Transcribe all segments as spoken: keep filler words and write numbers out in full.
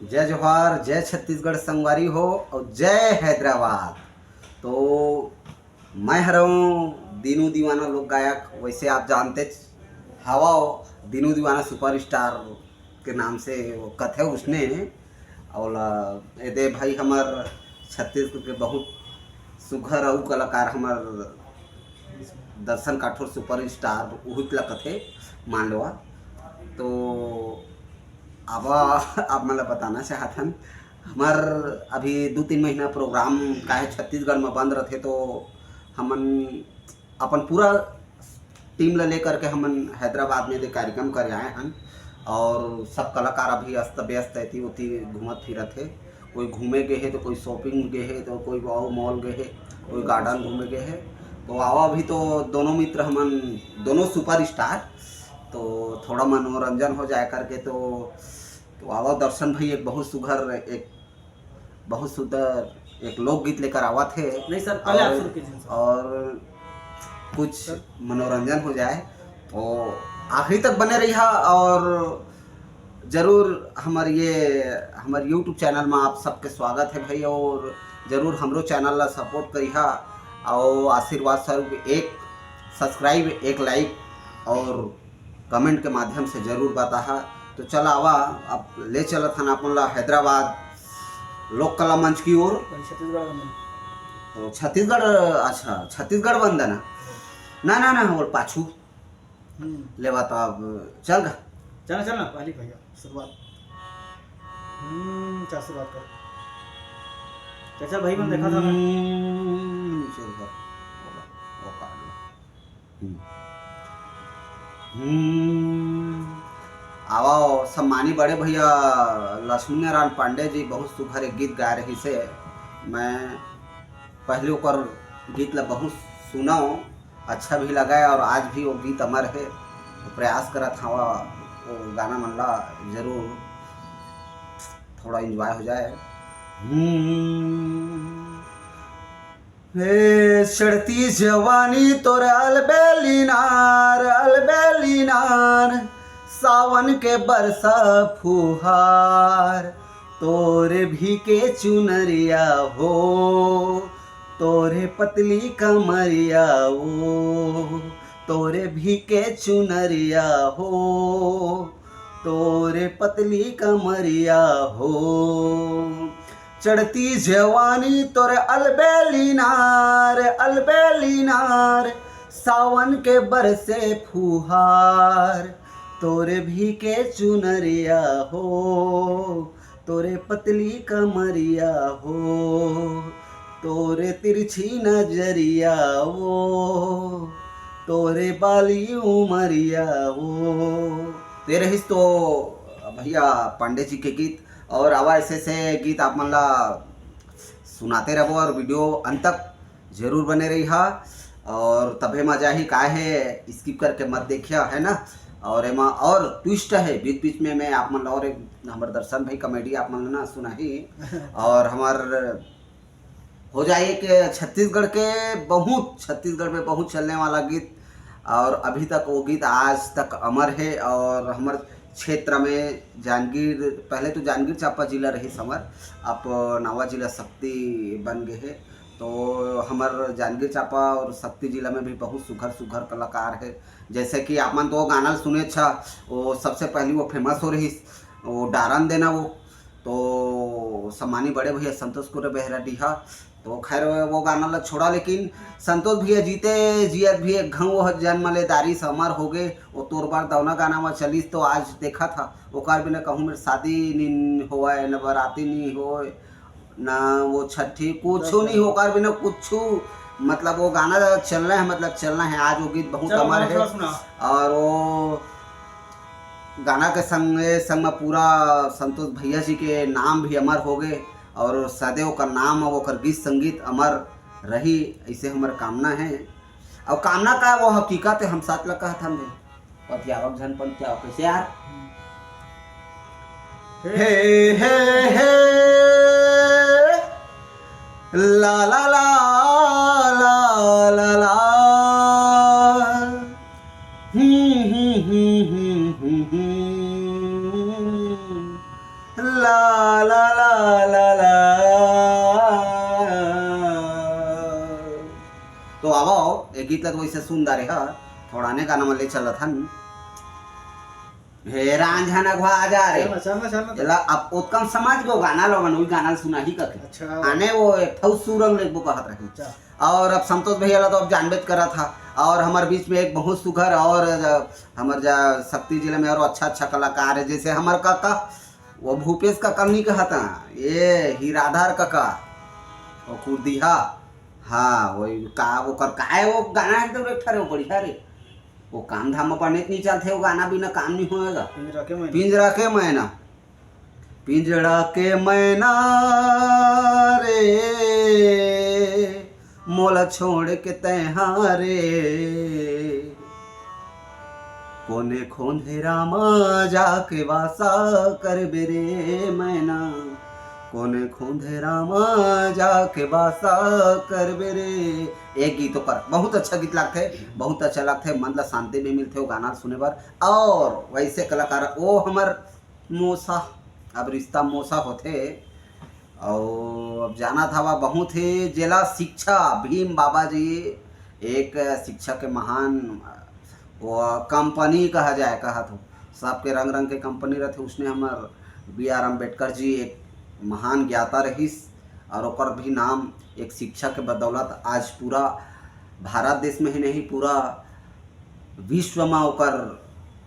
जय जोहार, जय छत्तीसगढ़ संगवारी हो, और जय हैदराबाद। तो मैं हरऊँ दीनू दीवाना लोक गायक। वैसे आप जानतेच हवव, दीनू दीवाना सुपरस्टार के नाम से वो कथे उसने। और एदे भाई हमर छत्तीसगढ़ के बहुत सुघर अउ कलाकार हमर दर्शन काठोर सुपरस्टार उहित ला कथे मान लेवा। तो अब आप मन ला बताना चाहत हन, हमर अभी दू तीन महीना प्रोग्राम काहे छत्तीसगढ़ में बंद रथे, तो हमन अपन पूरा टीम ला लेकर के हमन हैदराबाद में दे कार्यक्रम करे आए हन। और सब कलाकार अभी अस्त व्यस्त एती ओती घूमत फिरत हे। कोई घूमे गे हे, तो कोई शॉपिंग गे हे, तो कोई वो मॉल गे हे, कोई गार्डन घूमे गे हे। तो आवा, अभी तो दोनों मित्र हमन, दोनों सुपरस्टार, तो थोड़ा मनोरंजन हो जाए करके। तो तो आवा दर्शन भाई एक बहुत सुघर, एक बहुत सुंदर एक लोकगीत लेकर आवत हे। नहीं सर, पहले आप और, शुरू कीजिए सर। और कुछ सर। मनोरंजन हो जाए, तो आखिरी तक बने रहिहा। और जरूर हमर ये, हमर YouTube चैनल में आप सबके स्वागत है भाई, और जरूर हमरो चैनल ला सपोर्ट करिहा, और आशीर्वाद स्वरूप एक सब्सक्राइब, एक लाइक और कमेंट के माध्यम से जरूर बताहा। तो चल आवा, अब ले चलत हन अपन ला हैदराबाद लोक कला मंच की ओर। छत्तीसगढ़ वंदना। तो छत्तीसगढ़, अच्छा, छत्तीसगढ़ वंदना। ना, ना, ना, वो पाछू हम्म। लेवा तो अब चल गा। चल, चल ना, पहली भैया, शुरुआत। हम्म, चल, शुरुआत कर। चल, चल, भाई, मन देखा था मैं। हम्म, नीचे उधर। वो काट लो। हम्म। हम्म। आवा, सम्मानी बड़े भैया लक्ष्मी नारायण पांडे जी बहुत सुघर एक गीत गाए रहिसे। मैं पहले ओकर गीत ला बहुत सुनव, अच्छा भी लगा है, और आज भी वो गीत अमर है। तो प्रयास करत हवा वो गाना मन ला जरूर थोड़ा एंजॉय हो जाए। हम्म। हे चढ़ती जवानी तोर अलबेली नार, अलबेली नार, सावन के बरसा फुहार, तोरे भी के चुनरिया हो, तोरे पतली कमरिया हो, तोरे भी के चुनरिया हो, तोरे पतली कमरिया हो। चढ़ती जवानी तोर अलबेली नार, अलबेली नार, सावन के बरसे फुहार, तोरे भी के चुनरिया हो, तोरे पतली कमरिया हो, तोरे तिरछी नजरिया हो, तोरे बाली उमरिया हो। तो ये रहिस तो भैया पांडे जी के गीत, और आवा ऐसे ऐसे गीत आप मन ला सुनाते रहबो और वीडियो अंत तक जरूर बने रहिहा, और तभे मजा ही का है, स्किप करके मत देखिया, है ना। और एमा और ट्विस्ट है, बीच बीच में मैं आप मन ला और एक हमर दर्शन भाई कॉमेडी आप मन ला ना सुनाही। और हमर हो जाए कि छत्तीसगढ़ के बहुत, छत्तीसगढ़ में बहुत चलने वाला गीत, और अभी तक वो गीत आज तक अमर है। और हमर क्षेत्र में जांजगीर, पहले तो जांजगीर चांपा जिला रहिस हमर, अब नवा जिला सक्ती बन गए है। तो हमर जांजगीर चांपा और सक्ती जिला में भी बहुत सुघर सुघर कलाकार है। जैसे कि आप मन तो वो गाना ल सुने, अच्छा, वो सबसे पहली वो फेमस हो रहिस, वो डारन देना वो। तो सम्मानी बड़े भैया संतोष कुरे बेहरा डीहा, तो खैर वो गाना ला छोड़ा, लेकिन संतोष भैया जीते जियत भी एक घाव वो जन्म ले दारी से अमर हो गए। वो तोर बार दौना गाना में चलिस, तो आज देखा था ओकर बिना कहूँ मेर शादी नी होवय, न बराती नी होय, ना वो छठी कुछू नहीं, ओकर बिना कुछू। मतलब वो गाना चलना है, मतलब चलना है। आज वो गीत बहुत चलो, अमर है। सुना। और वो गाना के संगे संग में पूरा संतोष भैया जी के नाम भी अमर हो गए, और सदैव ओकर नाम और ओकर गीत संगीत अमर रही, ऐसे हमर कामना है। और कामना का वो हकीकत है, हम साथ लगा था भाई। पतियावक झन पतियावक कैसे यार? हे, हे, हे, ला, ला, ला, ला, ला, ला। हम्म, हम्म, हम्म, हम्म, हम्म, हम्म। ला, ला ला ला ला। तो आवो, ये गीत ला तो वैसे सुन डारे हा, थोड़ा ने गाना में ले चलत हन। हे रांझा न घुआ जा रे। चल ना, चल ना, चल ना। एला अब ओतकम समझ गो गाना लो मन, वही गाना सुना ही कथे। अच्छा। आने वो एक ठौ सुरंग लेबो कहत रही। अच्छा। और अब संतोष भैया ला तो अब जानबे च करत हा। और हमर बीच में एक बहुत सुघर और, अ, हमर जा शक्ति जिला में और अच्छा अच्छा कलाकार है, जैसे हमर काका, वो भूपेश काका नहीं कहता, ये हीराधर काका, वो कुर्दिहा। हाँ, वही का, ओकर का है वो गाना एकदम एक ठा रे, वो बढ़िया रे। वो काम धाम में बने नहीं चलते, वो गाना बिना काम नहीं होएगा। पिंजरा के मैना। पिंजरा के मैना। पिंजरा के मैना रे, मोला छोड़ के तैहा रे, कोने खोंधेरा मा जाके वासा करबे रे मैना, कोने खोंधेरा मा जाके वासा करबे रे। एक गीत ओकर बहुत अच्छा गीत लागथे, बहुत अच्छा लागथे, मन ला शांति भी मिलथे वो गाना सुने बर। और वैसे कलाकार वो हमर मोसा, अब रिश्ता मोसा होथे। और अब जानत हवा बहुत ही जेला शिक्षा भीम बाबा जी एक शिक्षा के महान वो कंपनी कहा जाए, कहा तो सबके रंग रंग के कंपनी रहथे। उसने हमर बी आर अम्बेडकर जी एक महान ज्ञाता रहिस और ओकर भी नाम एक शिक्षा के बदौलत आज पूरा भारत देश में ही नहीं, पूरा विश्व में ओकर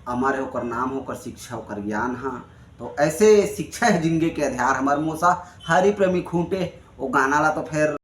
अमर है, ओकर नाम है, ओकर शिक्षा, ओकर ज्ञान है। तो ऐसे शिक्षा है जिंदगी के आधार। हमर मोसा हरि प्रेमी खूंटे, वो गाना ला तो फिर